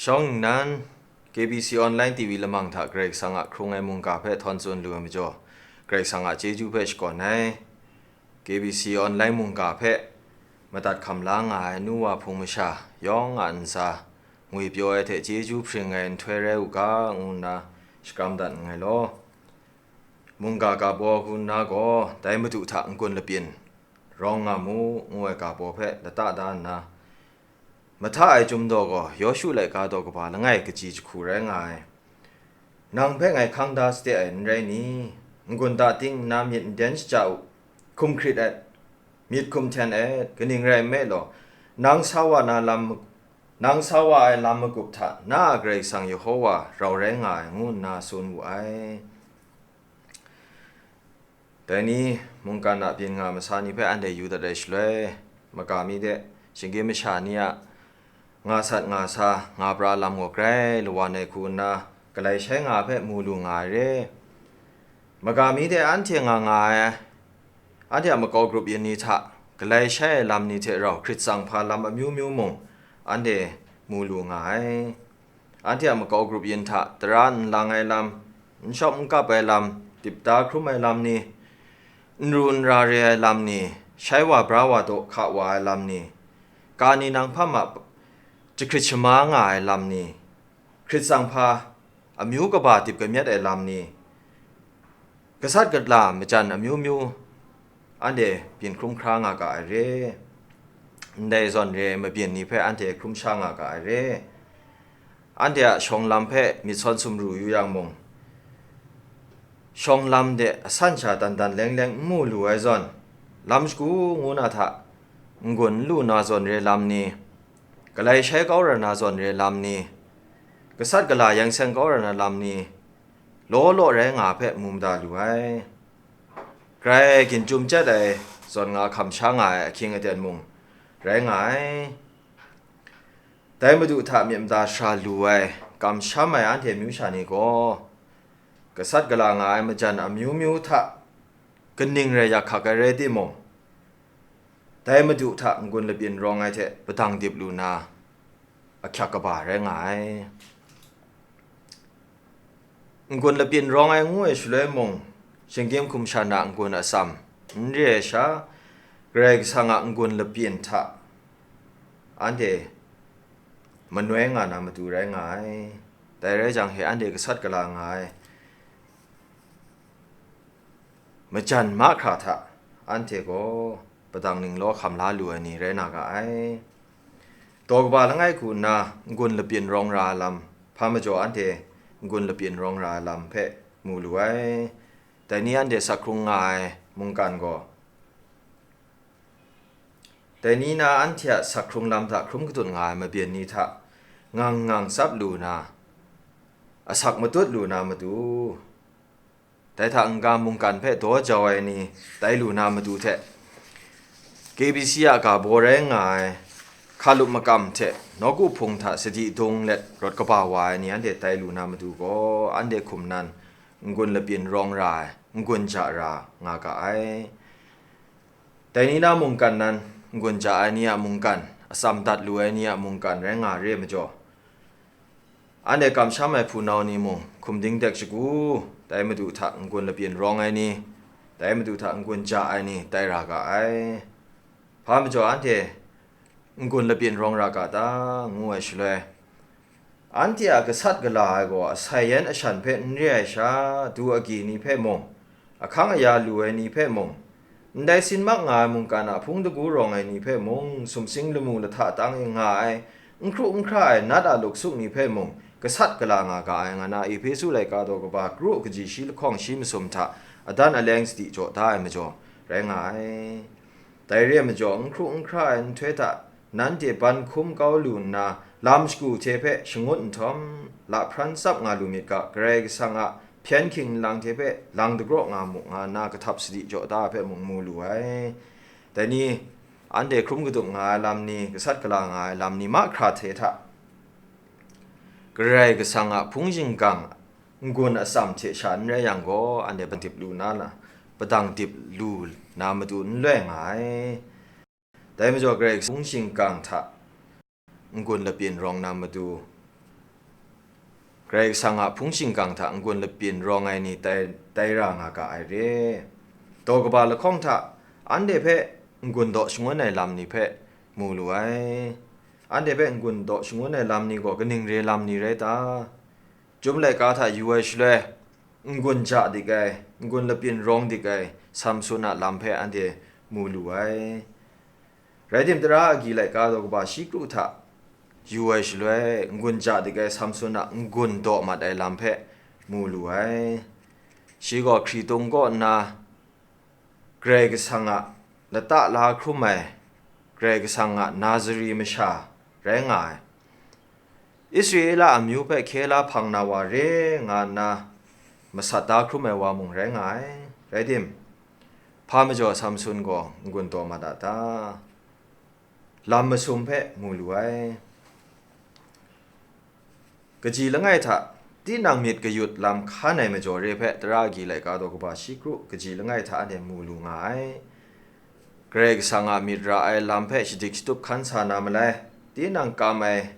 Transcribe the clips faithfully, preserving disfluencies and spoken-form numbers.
Shawng nnan, K B C Online T V lamang hta Karai Kasang a hkrung ai mungga hpe htawn tsun lu ai majaw, Karai Kasang a chyeju hpe shakawn ai. K B C Online mungga hpe madat hkam la nga ai nu wa hpung masha yawng a ntsa, ngwipyaw ai hte chyeju hpring ai nhtoi rai u ga, ngu nna shakram dat nngai law. Mungga ga baw hku nna gaw, dai Madu hta n-gun lapyin rawng nga mu, ngu ai ga baw hpe lata da nna, mahta ai Chyum daw gaw, Yawshu laika daw kaba langai kaji jahku rai nga ai. Nang hpe ngai hkang da sade ai n rai ni? N-gun da ting nna myit n den shaja u, hkum hkrit et, myit hkum hten et, kaning rai nme law, nang sa wa na lam, nang sa wa ai lam magup hta na a Karai Kasang Yehova rau rai nga ai, ngu nna tsun wu ai. Dai ni, mungkan a byin nga masa ni hpe anhte yu dat ai shaloi, maga mi de, shinggyim masha ni a nga sat nga sa, nga pra lam gaw grai lawan ai hku nna, galai shai nga hpe mu lu nga ai re. Maga mi de anhte nga nga ai, anhte a makau grup yin ni hta, galai shai ai lam ni hte rau hkrit tsang hpa lam amyu myu mung, anhte mu lu nga ai. Anhte a makau grup yin hta tara n lang ai lam, n shawp n kap ai lam, dip da hkrum ai lam ni, n ru n ra re ai lam ni, shai wa bra wa daw hka wa ai lam ni, ka ni nang hpa ma jahkrit shama nga ai lam ni, hkrit tsang hpa amyu kaba dip kamyet ai lam ni, gasat gala majan amyu myu anhte byin hkrum hkra nga ga ai re. Ndai zawn re ai mabyin ni hpe anhte hkrum sha nga ga ai re. Anhte a shawng lam hpe myit sawn sumru yu yang mung, shawng lam de asan sha dan dan leng leng n mu lu ai zawn, lam shagu ngu na hta n-gun n lu na zawn re lam ni, galai shai kau ra na zawn re lam ni, gasat gala yang seng kau ra na lam ni, law law rai nga hpe mu mada lu ai. Grai ginjum chyat ai zawn nga hkam sha nga ai ahkying aten mung rai nga ai. Dai Madu hta myit mada shara lu ai, kamsham ai anhte myu sha ni gaw, gasat gala nga ai majan amyu myu hta kaning rai yak hkak ai rai timung, dai Madu hta n-gun labyin rawng ai hte padang dip lu na ahkyak kaba rai nga ai. N-gun labyin rawng ai ngu ai shaloi mung, shinggyim hkum shan a n-gun atsam n re ai sha, Karai Kasang a n-gun labyin hta anhte manoi nga na matu rai nga ai. Dai rai jang, he anhte gasat gala nga ai majan mahkra hta anhte gaw padang ninglaw hkam la lu ai ni rai na ga ai. Daw kaba langai hku nna n-gun labyin rawng ra ai lam, hpa majaw anhte n-gun labyin rawng ra ai lam hpe mu lu ai. Dai ni anhte sak hkrung nga ai mungkan gaw, dai ni na anhte a sak hkrung lam hta hkrum kadut nga ai mabyin ni hta ngang ngang tsap lu na, asak matut lu na matu, dai hta n-ga mungkan hpe daw jau ai ni tai lu na matu hte, K B C a ga baw rai nga ai hkalup makam hte nawku hpung hta sadi dung let rawt kaba wa ai ni anhte tai lu na matu gaw, anhte hkum nan n-gun labyin rawng ra ai, n-gun ja ra nga ga ai. Dai ni na mungkan nan, n-gun ja ai ni a mungkan, atsam dat lu ai ni a mungkan rai nga re ai majaw, anhte kamsham ai hpunau ni mung hkum ding dek shagu, dai Madu hta n-gun labyin rawng ai ni, dai Madu hta n-gun ja ai ni tai ra ga ai. Hpa majaw anhte n-gun labyin rawng ra ga ta, ngu ai shaloi, anhte a gasat gala ai gaw asai yan ashan hpe n re ai sha, du agyi ni hpe mung, ahkang aya lu ai ni hpe mung, ndai sin mak nga ai mungkan a hpung dagu rawng ai ni hpe mung, sumsing lamu lahta tang e nga ai, n hkru n hkra ai nat a luksuk ni hpe mung, gasat gala nga ga ai, nga na Ehpesu laika daw kaba kru kaji shi lahkawng shi masum hta adan aleng sadi jaw da ai majaw rai nga ai. Dai re ai majaw, n hkru n hkra ai nhtoi hta nanhte ban hkum kau lu nna, lam shagu hte hpe shangut nhtawm, lahpran tsap nga lu myit ga, Karai Kasang a hpyen hking nlang hte hpe lang dagraw nga mu, nga nna kahtap sadi jaw da hpe mung mu lu ai. Dai ni, anhte hkrum kadup nga ai lam ni, gasat gala nga ai lam ni mahkra hte hta, Karai Kasang a hpung shingkang n-gun atsam hte sha n rai yang gaw, anhte padip lu na, padang dip lu na matu n loi nga ai. Dai majaw, Karai Kasang hpung shingkang hta n-gun labyin rawng na matu, Karai Kasang a hpung shingkang hta n-gun lapyin rawng ai ni tai, tai ra nga ga ai re. Daw kaba lahkawng hta anhte hpe n-gun daw shangun ai lam ni hpe mu lu ai. Anhte hpe n-gun daw shangun ai lam ni gaw kaning re lam ni rai ta? Chyum laika hta yu ai shaloi, n-gun ja dik ai, n-gun lapyin rawng dik ai Samsun a lam hpe anhte mu lu ai. Rai tim, tara agyi laika daw kaba shi kru hta yu ai shaloi, n-gun ja dik ai Samsun a n-gun daw mat ai lam hpe mu lu ai. Shi gaw hkritung kaw nna, Karai Kasang a lata la hkrum ai, Karai Kasang a Nazari masha rai nga ai. Israela amyu hpe hkye la hpang na wa re nga nna masat da hkrum ai wa mung rai nga ai. Rai tim, hpa majaw Samsun gaw n-gun daw mat a ta? Lam masum hpe mu lu ai. Kaji langai hta tinang myit kayut lam hkan ai majaw re hpe tara agyi laika daw kaba shi kru kaji langai hta anhte mu lu nga ai. Karai Kasang a myit ra ai lam hpe shadik shatup hkan sa na malai, tinang kam ai,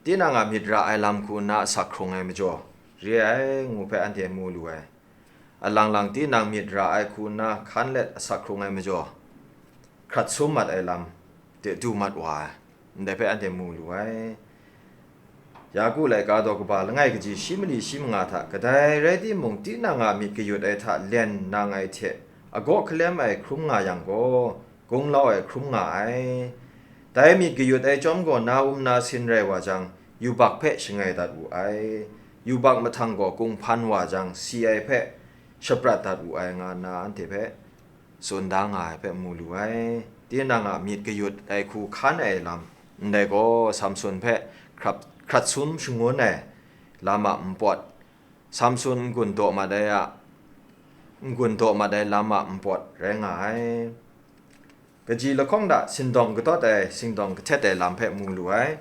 tinang a myit ra ai lam hku nna asak hkrung ai majaw re ai, ngu hpe anhte mu lu ai. Alang lang tinang myit ra ai hku nna hkan let asak hkrung ai majaw, hkrat sum mat ai lam de du mat wa ai, ndai hpe anhte mu lu ai. Yaku laika daw kaba langai kaji shi mali shi manga hta, kadai rai timung, tinang a myit kayut ai hta len nang ai hte agaw hkalem ai hkrum nga yang gaw, gunglau ai hkrum nga ai. Dai myit kayut ai chyawm gaw na um na sin rai wa jang, yubak hpe shangai dat wu ai. Yubak mahtang gaw kunghpan wa jang, si ai hpe shaprat dat wu ai, nga nna anhte hpe tsun da nga ai hpe mu lu ai. Tinang a myit kayut ai hku hkan ai lam, ndai gaw Samsun hpe hkrap, hkrat sum shangun ai lam a npawt, Samsun n-gun daw mat ai a, n-gun daw mat ai lam a npawt rai nga ai. Kaji lahkawng hta sindawng katawt ai, sindawng kahtet ai lam hpe mu lu ai.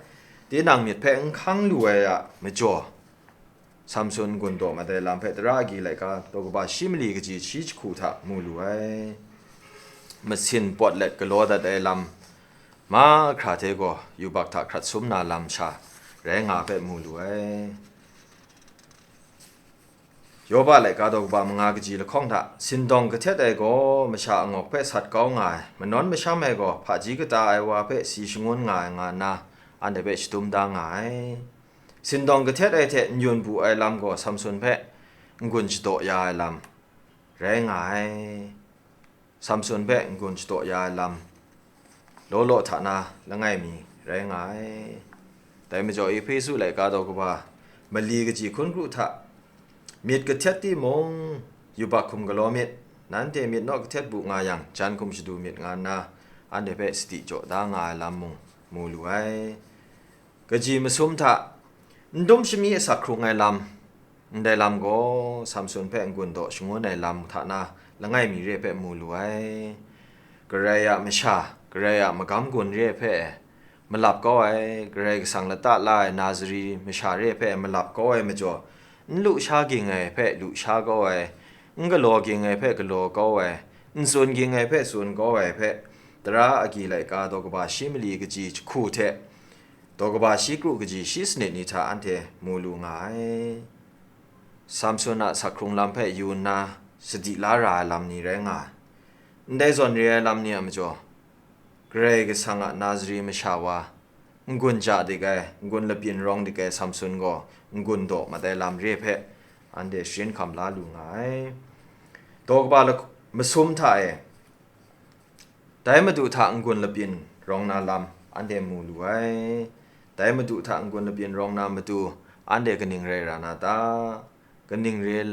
Tinang myit hpe n hkang lu ai a majaw, Samsun n-gun daw mat ai lam hpe tara agyi laika daw kaba shi mali kaji shi jahku hta mu lu ai. Masin pawt let galaw dat ai lam mahkra hte gaw yubak hta hkrat sum na lam sha rai nga hpe mu lu ai. Yoba laika daw kaba manga kaji lahkawng hta, sindawng kahtet ai gaw masha angawk hpe sat kau nga ai, manawn masham ai gaw hpaji kata ai wa hpe si shangun nga ai, nga nna anhte hpe shadum da nga ai. Sindawng kahtet ai hte n-yun bu ai lam gaw Samsun hpe n-gun shadaw ya ai lam rai nga ai. Samsun hpe n-gun shadaw ya ai lam law law hta na langai mi rai nga ai. Dai majaw, Ehpesu laika daw kaba mali kaji hkun kru hta, myit kahtet timung, yubak hkum galaw myit, nanhte myit naw kahtet bu nga yang, jan hkum shadu myit, nga nna anhte hpe sadi jaw da nga ai lam mung mu lu ai. Kaji masum hta, n dum shami asak hkrung ai lam, ndai lam gaw Samsun hpe n-gun daw shangun ai lam hta na langai mi re hpe mu lu ai. Karai a masha, Karai a magam gun re hpe malap kau ai, Karai Kasang lata la ai Nazari masha re hpe malap kau ai majaw, n lusha ging ai hpe lusha kau ai, n galaw ging ai hpe galaw kau ai, n tsun ging ai hpe tsun kau ai hpe, tara agyi laika daw kaba shi mali kaji jahku hte, daw kaba shi kru kaji shi sanit ni hta anhte mu lu nga ai. Samsun a sak hkrung lam hpe yu nna sadi la ra ai lam ni rai nga ai. Ndai zawn re ai lam ni a majaw, Karai Kasang a Nazari masha wa, n-gun ja dik ai, n-gun lapyin rawng dik ai Samsun gaw n-gun daw mat ai lam re hpe anhte sharin hkam la lu nga ai. Daw kaba lak-, masum hta e, dai Madu hta n-gun lapyin rawng na lam anhte mu lu ai. Dai Madu hta n-gun lapyin rawng na matu anhte kaning rai ra na ta? Kaning re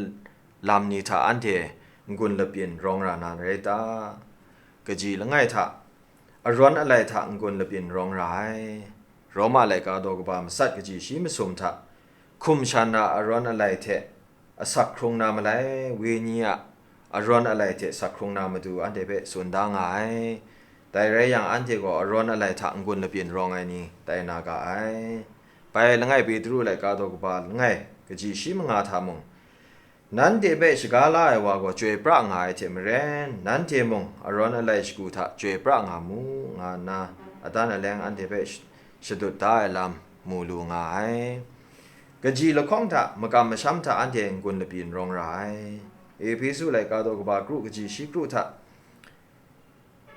lam ni hta anhte n-gun lapyin rawng ra na rai ta? Kaji langai hta, arawn alai hta n-gun lapyin rawng ra ai. Roma laika daw kaba matsat kaji shi masum hta, hkum shan na arawn alai hte asak hkrung na malai, wenyi a arawn alai hte sak hkrung na matu anhte hpe tsun da nga ai. Dai rai yang, anhte gaw arawn alai hta n-gun lapyin rawng ai ni tai na ga ai. Bai langai Petru laika daw kaba langai kaji shi manga hta mung, nanhte hpe shaga la ai wa gaw chyoi pra nga ai hte maren, nanhte mung arawn alai shagu hta chyoi pra nga mu, nga nna adan aleng anhte hpe sh-, shadut da ai lam mu lu nga ai. Kaji lahkawng hta, makam masham hta anhte n-gun lapyin rawng ra ai. Ehpesu laika daw kaba kru kaji shi kru hta,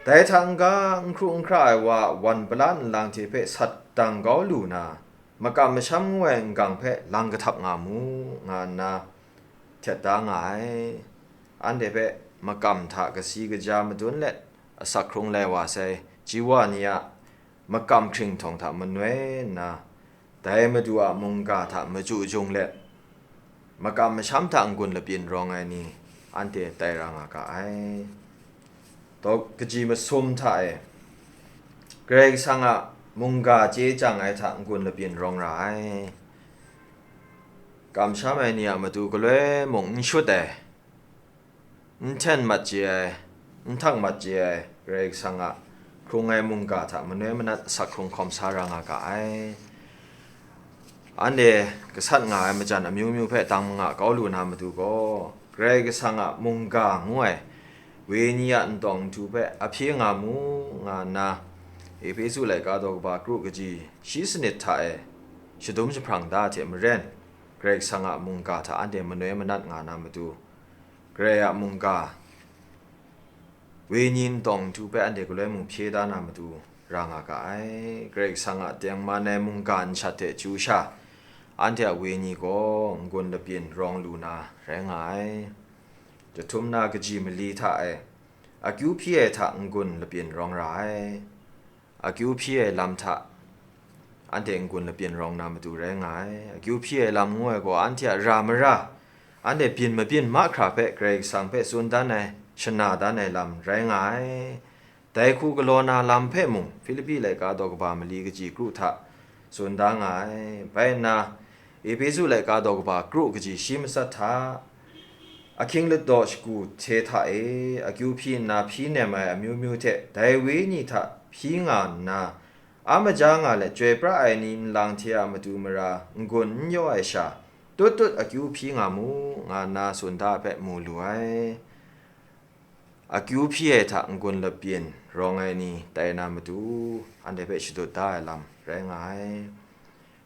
dai hta n-ga, n hkru n hkra ai wa wan pala nlang hte hpe sat dang kau lu na, makam masham ngu ai n-gang hpe lang kahtap nga mu, nga nna htet da nga ai. Anhte hpe makam hta kasi kaja madun let asak hkrung lai wa sai, ji wa ni a makam hkringhtawng hta manoi nna, dai Madu a mungga hta machyu jung let, makam masham hta n-gun lapyin rawng ai ni, anhte tai ra nga ga ai. Daw kaji masum hta e, Karai Kasang a mungga chye chyang ai hta n-gun lapyin rawng ra ai. Kamsham ai ni a matu galoi mung n shut ai, n hten mat chye ai, n htak mat chye ai, Karai Kasang a hkrung ai mungga hta manoi manat asak hkrung hkawm sa ra nga ga ai. Anhte gasat nga ai majan amyu myu hpe dang manga kau lu na matu gaw, Karai Kasang a mungga ngu ai wenyi a ntawng nhtu hpe a hpye nga mu, nga nna, Ehpesu laika daw kaba kru kaji shi sanit hta e shadum jahprang da hte maren, Karai Kasang a mungga hta anhte manoi manat nga na matu, Karai a mungga wenyi ntawng nhtu hpe anhte galoi mung hpye da na matu ra nga ga ai. Karai Kasang a tengman ai mungga nshat hte chyu sha, anhte a wenyi gaw n-gun lapyin rawng lu na rai nga ai. Jahtum na kaji mali hta e akyu hpyi ai hta n-gun lapyin rawng ra ai. Akyu hpyi ai lam hta anhte n-gun lapyin rawng na matu rai nga ai. Akyu hpyi ai lam ngu ai gaw, anhte a ra mara, anhte byin mabyin mahkra hpe Karai Kasang hpe tsun dan ai, shana dan ai lam rai nga ai. Dai hku galaw na lam hpe mung, Hpilipi laika daw kaba mali kaji kru hta tsun da nga ai. Bai nna, Ehpesu laika daw kaba kru kaji shi matsat hta, ahkying ladaw shagu hte hta e, akyu hpyi nna hpyi nem ai amyu myu hte dai wenyi hta hpyi nga nna, a maja nga let chyoi pra ai ni nlang hte a matu mara n-gun n yaw ai sha, tut tut akyu hpyi nga mu, nga nna tsun da ai hpe mu lu ai. Akyu hpyi ai hta n-gun lapyin rawng ai ni tai na matu, anhte hpe shadut da ai lam rai nga ai.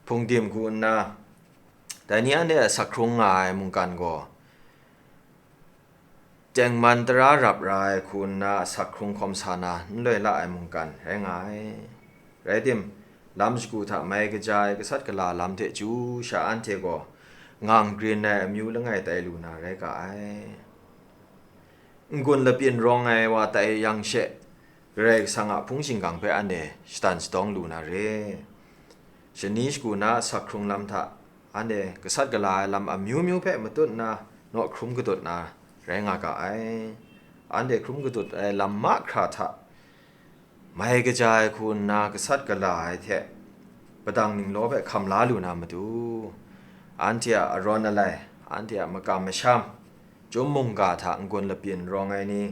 Hpungdim hku nna, dai ni anhte a asak hkrung nga ai mungkan gaw, tengman tara rap ra ai hku nna asak hkrung hkawm sa na n loi la ai mungkan rai nga ai. Rai tim, lam shagu hta mai kaja ai gasat gala lam hte chyu sha anhte gaw ngang grin ai amyu langai tai lu na rai ga ai. N-gun lapyin rawng ai wa tai yang she, Karai Kasang a hpung shingkang hpe anhte shadan shadawng lu na re. Shani shagu na asak hkrung lam hta, anhte gasat gala ai lam amyu myu hpe matut nna, naw hkrum gadut na rai nga ga ai. Anhte hkrum gadut ai lam mahkra hta, mai kaja ai hku nna gasat gala ai hte, padang ninglaw hpe hkam la lu na matu, anhte a arawn alai, anhte a makam masham, chyum mungga hta n-gun lapyin rawng ai ni,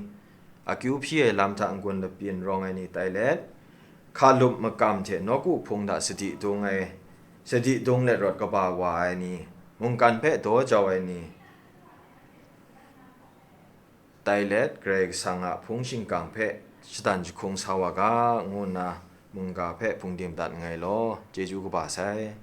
akyu hpyi ai lam hta n-gun lapyin rawng ai ni tai let, hkalup makam hte nawku hpung hta sadi dung ai, sadi dung let rawt kaba wa ai ni, mungkan hpe daw jau ai ni, tai let, Karai Kasang a hpung shingkang hpe shadan jahkung sa wa ga, ngu nna mungga hpe hpungdim dat nngai law, chyeju kaba sai.